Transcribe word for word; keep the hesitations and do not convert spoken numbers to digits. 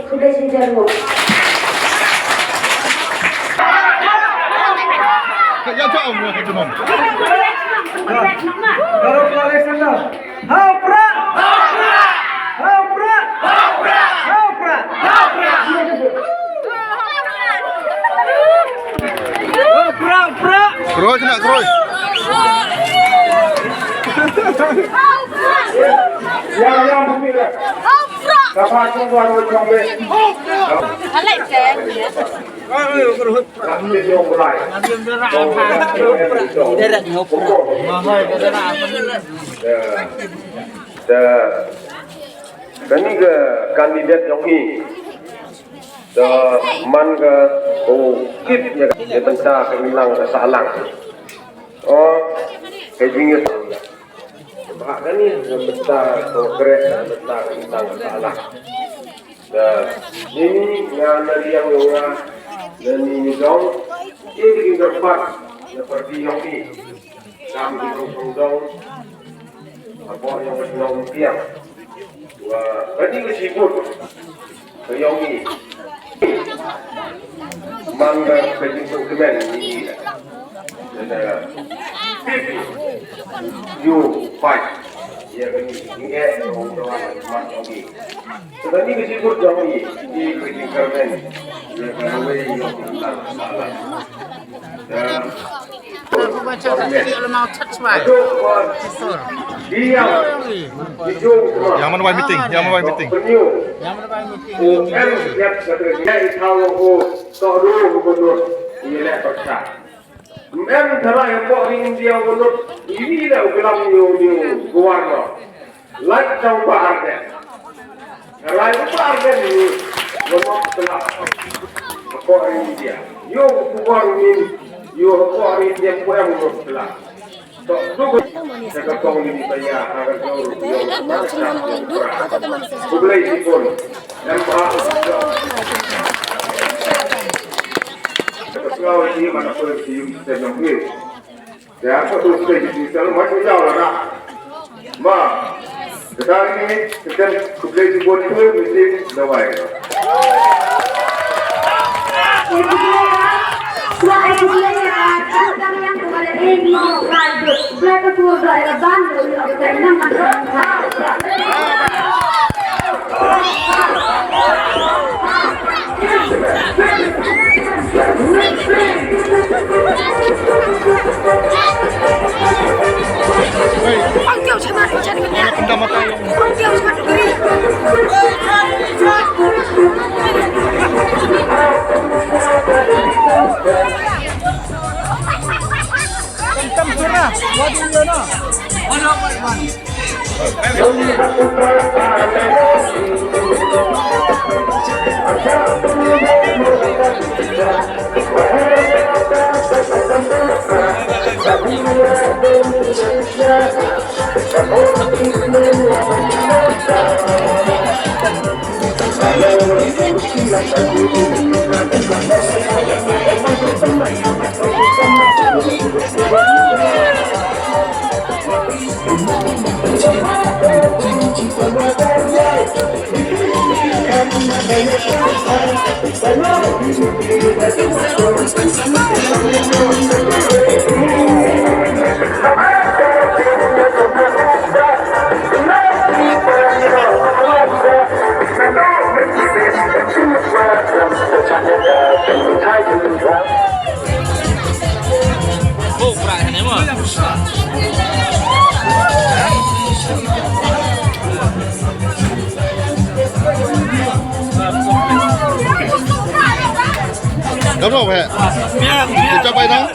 Ladies and gentlemen. Ha u Prah! Ha u Prah! Ha u Prah! Ha u Prah, Prah! Kroi kena, kroi. Ya, ya, bumi dah. Kapha chung wan wan chung be. Alai ke. Da, da, kani ka kandidet jong i. Da man ka u kit ïa ka bynta ka imlang ka sahlang. O, ka jingïa. Ba kani ka bynta ka kreh ka bynta ka imlang ka sahlang. Da, ini nga na liang ïa nga, na ni ni dong, ini ki kyrpad na parti yong i. Kam ki kong kong dong, hapoh yong ka shnong Mutiang. Wa, kani ka shibut ka yong i. Man ka ka jingpynkmen i. Yu fight. Ïa kani ngi eh ong doang man yong i. Kani ka jingpynkmen yong i. I ka jingpynkmen. Ïa kawei yong i. Yang mana wai meeting? Yang mana wai meeting? Em tharai hapoh ri India u lut ini da u klam yu yu guar lo. Lait tau ba arden. Tharai ba arden ni. Yu lut tela. Hapoh ri India. Yu guar ni yu hapoh ri India ku em lut tela. Dam lo he. Kita bai dang.